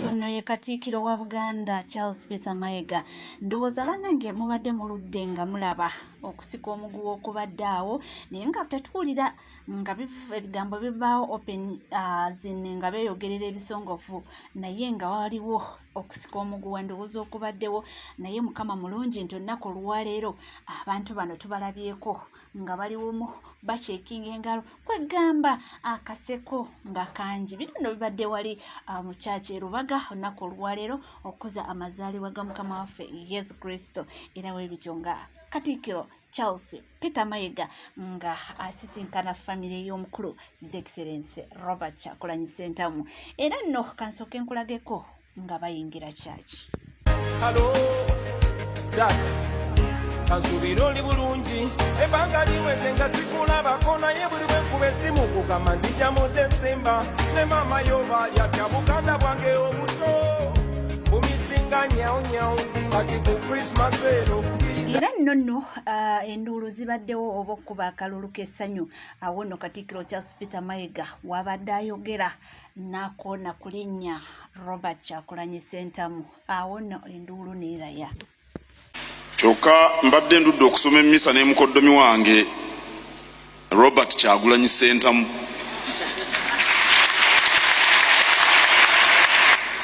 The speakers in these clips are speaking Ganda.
Sono ye Katikkiro wa Buganda Charles Peter Mayiga. Ndowooza bannange mubadde muludde nga mulaba okusika omuguwa okubadde awo, naye nga tetuwulira nga ebigambo bivaawo open zin nga beeyogerera ebisongovu, naye nga waliwo okusika omuguwa ndowooza okubaddewo. Naye Mukama mulungi nti olunaku olwaleero abantu bano tubalabyeko nga bali wumu bakyekinga engalo, kwegamba akaseko nga kangi. Bino nno bibadde wali mu kyaki e Lubaga olunaku olwaleero okukuza amazaalibwa ga Mukama waffe Yesu Kristo. Era bwe bityo nga Katikkiro Charles Peter Mayiga nga asisinkana famire y'omukulu His Excellency Robert Kyagulanyi Ssentamu. Era nno kansooke nkulageko nga bayingira kyaki. Hello, Dad. Kansuubira oli bulungi, ebbanga liweze nga sikulabako, naye buli bwe nkuba essimu kugamba nzija mu Desemba, ne maama yo baali atya buganda bwange obuto bumisinga nyawu nyawu kati ku Christmas ero. Era nno nno enduulu zibaddewo oba okukuba akalulu k'essanyu. Awo nno Katikkiro Charles Peter Mayiga wabadde ayogera n'akoona ku linnya Robert Kyagulanyi Ssentamu. Awo nno enduulu neeraya. Kyokka mbadde ndudde okusoma emmisa ne mukoddomi wange Robert Kyagulanyi Ssentamu.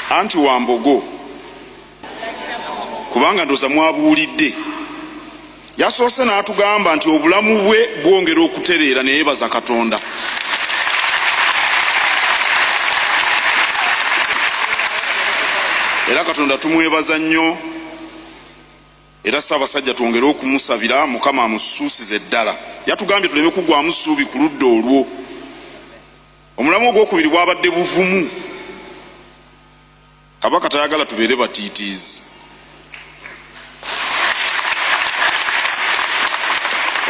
Anti wa Mbogo, kubanga ndowooza mwabuwulidde. Yasoose n'atugamba nti obulamu bwe bwongera okutereera ne yeebaza Katonda. Era Katonda tumwebaza nnyo, era Ssaabasajja twongere okumusabira Mukama amusuusize ddala. Yatugambye tuleme kuggwaamu ssuubi ku ludda olwo. Omulamu ogwokubiri bwabadde buvumu. Kabaka tayagala tubeere batiitiizi.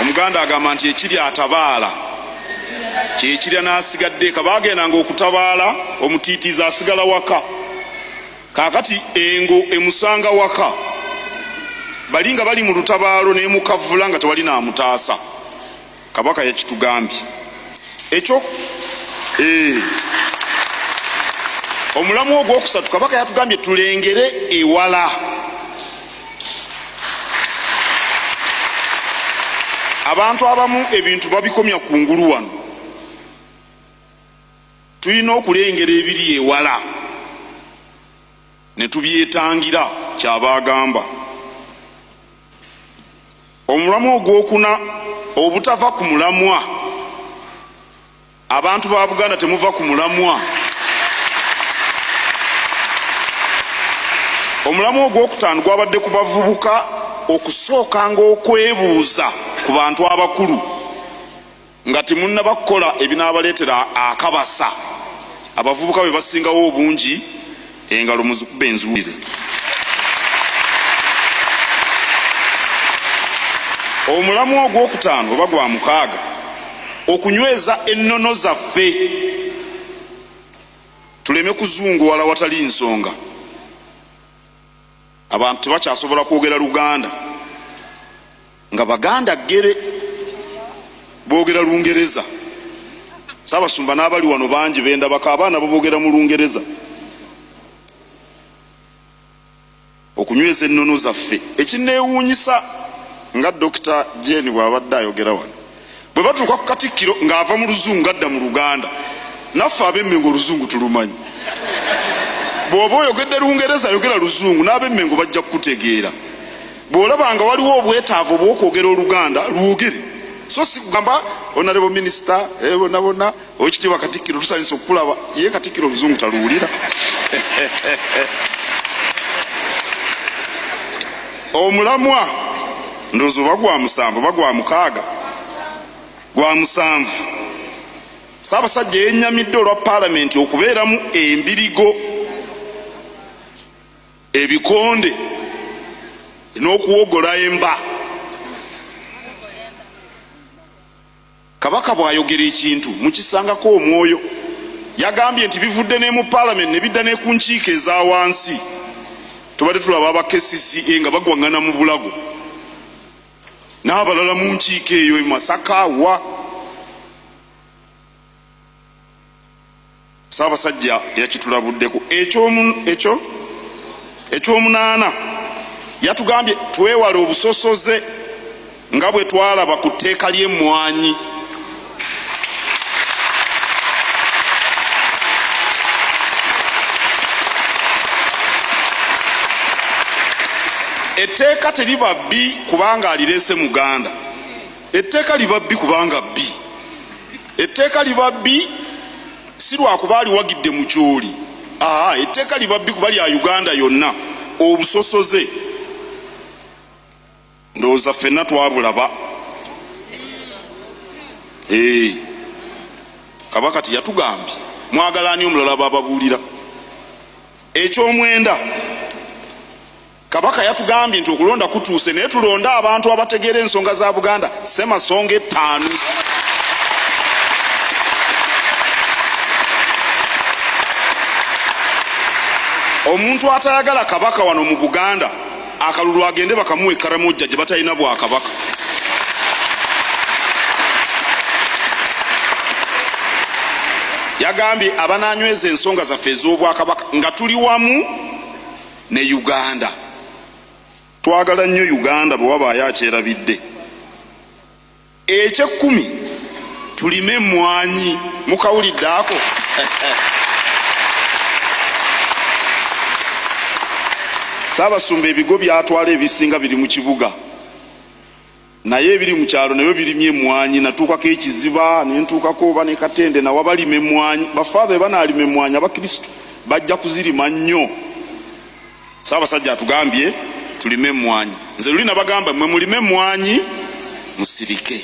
Omuganda agamba nti ekiri atabaala kyekirya n'asigadde eka. Baagendanga okutabaala, omutiitiizi asigala waka. Kaakati engo emusanga waka, bali nga bali mu lutabaalo n'emukavvula nga tewali n'amutaasa. Kabaka yakitugambye ekyo. Omulamu ogwokusatu Kabaka yatugambye tulengere ewala. Abantu abamu ebintu babikomya kungulu wano. Tulina okulengera ebiri ewala ne tubyetangira, kyaba agamba. Omulamwa ogwokuna, obutava ku mulamwa. Abantu ba Buganda temuva ku mulamwa. Omulamwa ogwokutaano gwabadde ku bavubuka okusookanga okwebuuza ku bantu abakulu nga temunnaba kukola ebinaabaleetera akabasa. Abavubuka be basingawo obungi, engalo muzikube enzuulire. Omulamwa ogwokutaano oba gwa mukaaga, okunyweza ennono zaffe tuleme kuzunguwala watali nsonga. Abantu tebakyasobola kwogera Luganda nga Baganda ggere, boogera Lungereza. Ssaabasumba n'abali wano bangi bendabako abaana boboogera mu Lungereza. Okunyweza ennono zaffe. Ekinneewuunyisa nga Dokita Jane bw'abadde ayogera wano, bwe batuuka ku Katikkiro ng'ava mu Luzungu adda mu Luganda. Naffe ab'Emmengo Oluzungu tulumanyi. Bw'oba oyogedde Lungereza yogera Luzungu n'ab'Emmengo bajja kukutegeera. Bw'olaba nga waliwo obwetaavu obw'okwogera Oluganda lwogere, so si kugamba Honorable Minister, bonna bonna, Owekitiibwa Katikkiro, tusanyuse okukulaba. Ye Katikkiro oluzungu taluwulira. Omulamwa ndowooza oba gwa 7 oba gwa 6, gwa 7. Ssaabasajja yennyamidde olwa paalamenti okubeeramu embirigo, ebikonde n'okuwogola emba. Kabaka bw'ayogera ekintu mukisangako omwoyo. Yagambye nti bivudde ne mu paalamenti ne bidda ne ku nkiiko eza wansi. Tubadde tulaba aba KCCA nga bagwaŋŋana mu bulago n'abalala mu nkiiko eyo e Masaka wa. Ssaabasajja yakitulabuddeko. Ekyomunaana yatugambye twewale obusosoze nga bwe twalaba ku tteeka ly'emmwanyi. Etteeka teriba bbi kubanga alireese Muganda. Etteeka liba bbi kubanga bbi. Etteeka liba bbi si lwakuba aliwagidde Mukyoli. Aa, etteeka liba bbi kuba lya Uganda yonna. Obusosoze ndowooza ffenna twabulaba. Kabaka teyatugambye mwagala ani omulala bababuulira. Ekyomwenda, Kabaka yatugambye nti okulonda kutuuse, naye tulonde abantu abategeera ensonga za Buganda, ssemasonga 5. Omuntu atayagala Kabaka wano mu Buganda akalulu agende bakamuwa e Karamoja gye batalina bwakabaka. Yagambye abananyweza ensonga zaffe ez'obwakabaka nga tuli wamu ne Uganda. Twagala nnyo Uganda bwe wabaayo akyerabidde. Eky'ekkumi, tulime emmwanyi. Mukawulidde ako? Ssaabasumba ebigo byatwala ebisinga biri mu kibuga, naye ebiri mu kyalo nabyo birimye emmwanyi. Natuukako ekiziba ne ntuukako oba ne Katende, nawa balima emmwanyi. Bafaatha bwe banaalima emmwanyi, abakristu bajja kuzirima nnyo. Ssaabasajja atugambye tulime emmwanyi. Nze luli nabagamba mmwe mulime emmwanyi musirike.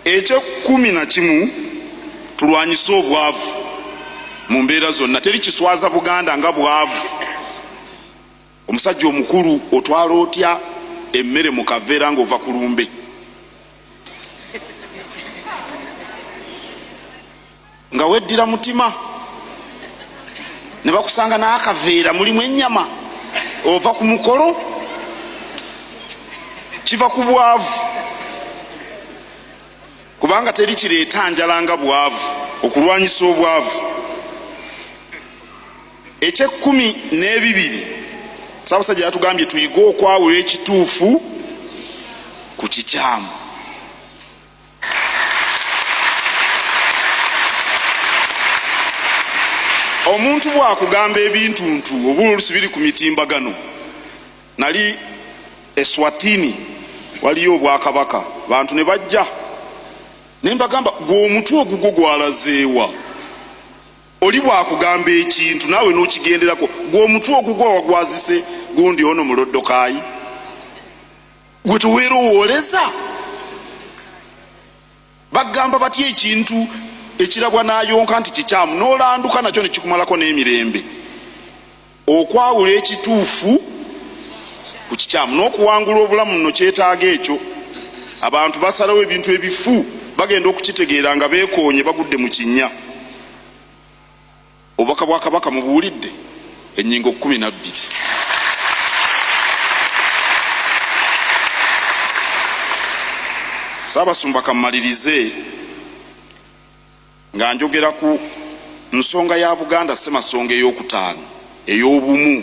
Eky'ekkumi na kimu, tulwanyise obwavu mu mbeera zonna. Teri kiswaza Buganda nga bwavu. Omusajja omukulu otwala otya emmere mu kaveera ng'ova ku lumbe? Nga weddira mutima ne bakusanga n'akaveera mulimu ennyama, ova ku mukolo, kiva ku bwavu, kubanga teri kireeta njala nga bwavu. Okulwanyisa obwavu. Eky'ekkumi n'ebibiri, Ssaabasajja yatugambye tuyige okwawula ekituufu ku kikyamu. Omuntu bw'akugamba ebintuntu oba oluusi biri ku mitimbagano. Nali Eswatini, waliyo obwakabaka, bantu ne bajja ne mbagamba, gwe omutwe ogugwo gwalazeewa? Oli bw'akugamba ekintu naawe n'okigenderako, gwe omutwe ogugwo wagwazise gundi ono muloddokaayi, gwe teweerowooleza? Bagamba batya ekintu ekirabwa n'ayonka nti kikyamu n'olanduka nakyo ne kikumalako n'emirembe? Okwawula ekituufu ku kikyamu n'okuwangula obulamu nno kyetaaga ekyo. Abantu basalawo ebintu ebifu, bagenda okukitegeera nga beekoonye bagudde mu kinnya. Obubaka bwa Kabaka mubuwulidde ennyingo 12. Ssaabasumba kammalirize nga njogera ku nsonga ya Buganda ssemasonga ey'okutaano ey'obumu.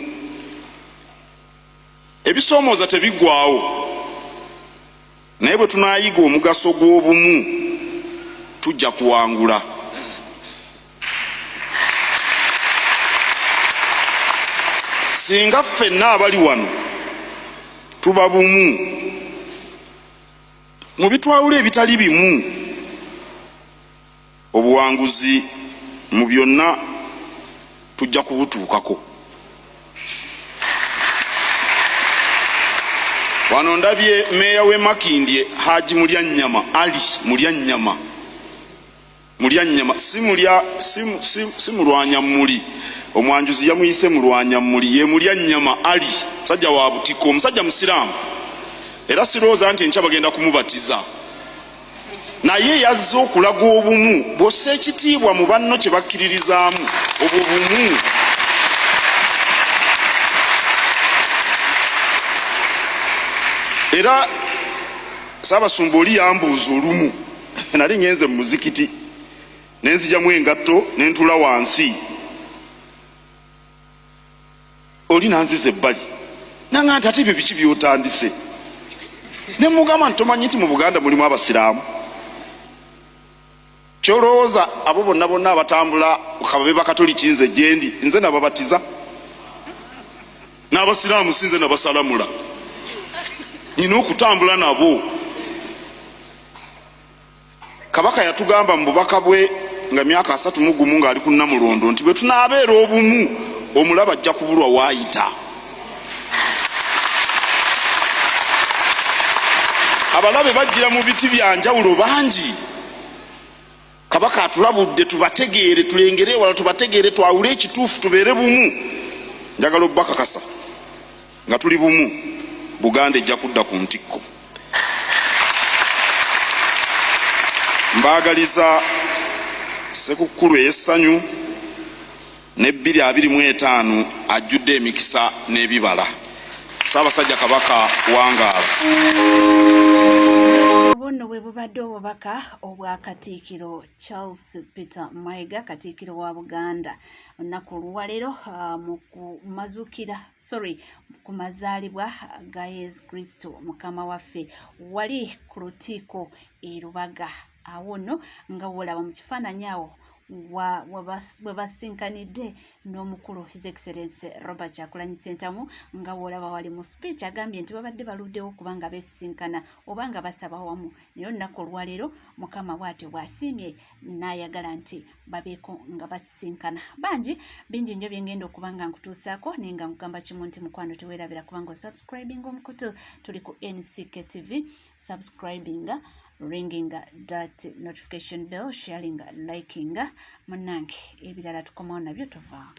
Ebisoomooza tebiggwaawo, naye bwe tunaayiga omugaso gw'obumu tujja kuwangula. Singa ffenna abali wano tuba bumu, Mu bitwawula ebitali bimu, obuwanguzi mu byonna tujja kubutuukako. Wano ndabye meeya w'e Makindye Haji Mulyannyama, Ali Mulyannyama, Mulyannyama si mulya si, si, si mulwanyammuli. Omwanjuzi yamuyise mulwanyammuli, ye Mulyannyama Ali, musajja wa butiko, omusajja musiraamu, era sirowooza nti enkya bagenda kumubatiza, naye yazze okulaga obumu. Bw'ossa ekitiibwa mu banno kye bakkiririzaamu, obwo bumu. Era Ssaabasumba oli yambuuza olumu, nali ngenze mu muzikiti ne nzijamu engatto ne ntuula wansi, oli nanziza ebbali nanga nti ate ebyo biki byotandise? Ne mugamba nti tomanyi nti mu Buganda mulimu abasiraamu? Kyolowooza abo bonna bonna abatambula kababe bakatoliki, nze gyendi nze nababatiza, n'abasiraamu si nze nabasalamula, nyina okutambula nabo. Kabaka yatugamba mu bubaka bwe nga myaka 31 ng'ali ku Nnamulondo nti bwe tunaabeera obumu omulabe ajja kubulwa waayita. Abalabe bajjira mu biti bya njawulo bangi. Kabaka atulabudde tubategeere, tulengere ewala tubategeere, twawule ekituufu, tubeere bumu. Njagala obbakakasa nga tuli bumu, Buganda ejja kudda ku ntikko. Mbaagaliza Ssekukkulu ey'essanyu ne 2025 ajjudde emikisa n'ebibala. Ssaabasajja Kabaka wangaala. Obwo nno bwe bubadde obubaka obwa Katikkiro Charles Peter Mayiga, Katikkiro wa Buganda, olunaku olwaleero mu kumazuukira, sorry, ku mazaalibwa ga Yesu Kristo Mukama waffe wali ku Lutiiko e Lubaga. Awo nno nga wolaba mu kifaananyi awo we basinkanidde n'omukulu His Excellency Robert Kyagulanyi Ssentamu, nga wolaba wali mu speech agambye nti babadde baluddewo kubanga beesisinkana oba nga basaba wamu, naye olunaku olwaleero Mukama bw'atyo bw'asiimye n'ayagala nti babeeko nga basisinkana. Bangi bingi nnyo bye ngenda okuba nga nkutuusaako, naye nga nkugamba kimu nti mukwano teweerabira kubanga osubscribinga omukutu. Tuli ku NCK TV. Subscribing, ringing that notification bell, sharing, liking. Munnange, ebirala tukomawo nabyo, tovaawo.